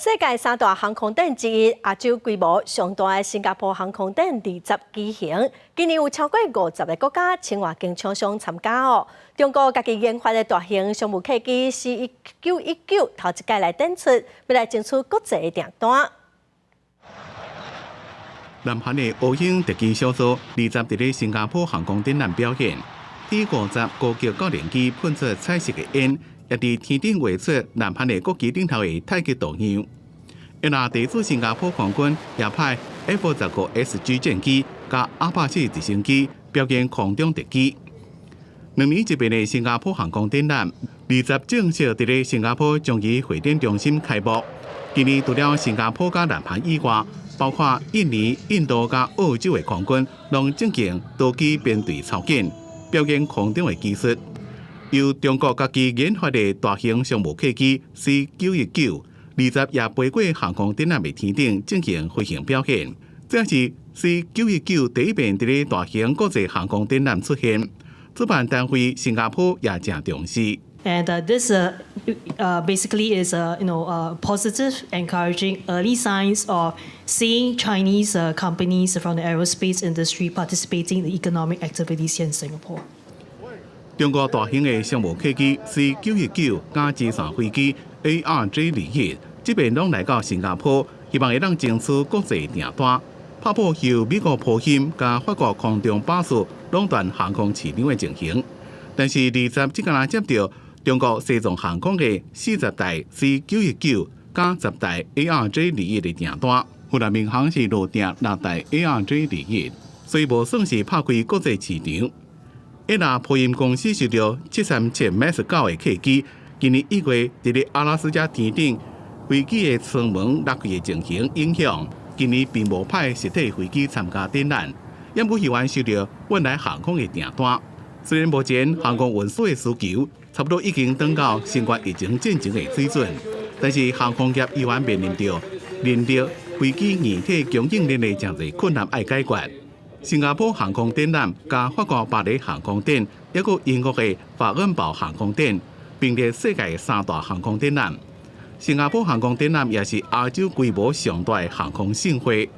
世界三大航空展之一，亞洲規模上大的新加坡航空展二十舉行，今年有超過50個國家千外間廠商參加哦。中國家己研發的大型商務客機 C919頭一擺來展出，欲來爭取國際的訂單。南韓的烏鷹特機小組二十佇咧新加坡航空展覽表演，T-50高級教練機噴出彩色的煙，也佇天頂畫出南韓的國旗頂頭的太極圖樣。若地處新加坡空軍也派 F-15SG 戰機佮阿帕契直升機表演空中特技。兩年一遍的新加坡航空展覽，二十正式佇咧新加坡樟宜會展中心開幕。今年除了新加坡佮南韓以外，包括印尼、印度佮澳洲的空軍，攏進行多機編隊操演，表演空中的技術。由中國家己研發的大型商務客機 C919，二十也飛過航空展覽的天頂進行飛行表演。這是 C919第一遍佇咧大型國際航空展覽出現，主辦單位新加坡也誠重視。 And this basically is a positive, encouraging early signs of seeing Chinese companies from the aerospace industry participating in the economic activities here in Singapore. 中國大型的商務客機 C919佮支線飛機 ARJ21，這擺攏來到新加坡，希望會當爭取國際訂單，拍破由美國波音佮法國空中巴士壟斷航空市場的情形。但是二十只敢若接著中國西藏航空的40台 C919佮10台 ARJ21的訂單，芬蘭民航是落訂六台 ARJ21，所以無算是拍開國際市場。一波音公司收著737 MAX 9的客機，今年1月佇咧阿拉斯加天頂飛機的艙門落開的情形影響，今年並無派實體飛機參加展覽，猶閣猶原收著萬來航空的訂單。雖然目前航空運輸的需求差不多已經轉到新冠疫情進前的水準，但是航空業依然面臨著人力、飛機硬體供應鏈的誠濟困難愛解決。新加坡航空展覽佮法國巴黎航空展，抑閣英國的法恩堡航空展，並列世界三大航空展覽。新加坡航空展覽也是亞洲規模上大的航空盛會。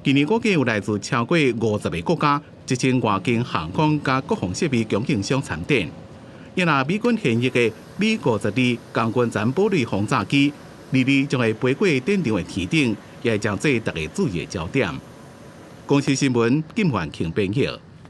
今年估計有來自超過50個國家，1000外間航空佮國防設備供應商參展。若美軍現役的米-52空軍戰堡壘轟炸機，22將會飛過展場的天頂，也會成做大家注意的焦點。公視新聞金環慶編譯。